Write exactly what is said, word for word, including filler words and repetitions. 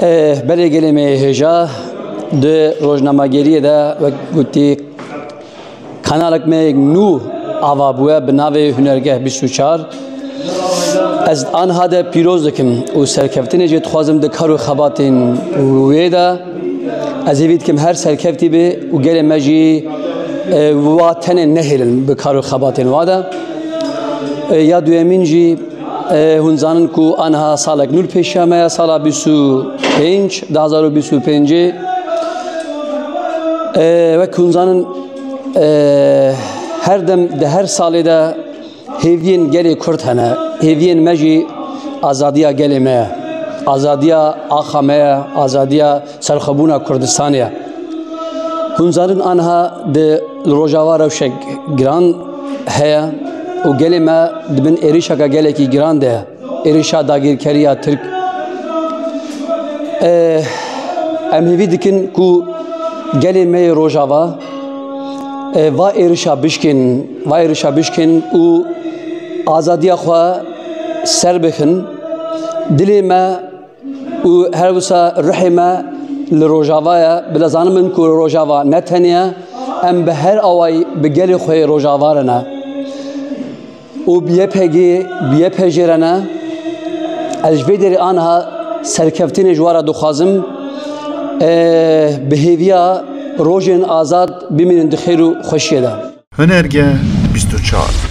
Eh, belê gelê me yê hêja di rojnamegeriyê de wek gotî kanalek me yek nû ava bûye bi navê Hunergeh bîst û çar. Ez anha de pîroz dikim û serkeftinê jê dixwazim di kar û xebatên wê de. Ez hêvî dikim her serkeftî be û gelê me jî, e, wa tenê nehêlin bi kar û xebatên wa de. E, ya duyemîn jî, e, hûn zanin ku anha salek nû li pêşiya me ye, sala bîst û pênc, du hazar û bîst û pêncê. E, wek hûn zanin, e, her dem di her salê de hêviyên gelê Kurd hene. Hêviyên me jî azadiya gelê me ye. Azadiya axa me ye. Azadiya serxwebûna Kurdistanê ye. Hûn zanin anha di Rojava rewşek giran heye û gelê me di bin êrişeke gelekî giran de ye. Êrişa dagirkeriya Tirk. Eh, em hêvî dikin ku gelê me yê Rojava, eh, va êrişa bişkin, va êrişa bişkin û azadiya xwe ser bixin. Dilê me û her wisa ruhê me li Rojava ye. Bila zanin bin ku Rojava ne tenê ye, em bi her awayî bi gelê xwe yê Rojava re ne. Û bi Y P G, bi Y P J re ne. Ez ji vê derê anha serkeftinê ji we re dixwazim, e, bi hêviya rojên azad bimînin di xêr û xweşiyê de. Hunerge bîst û çar.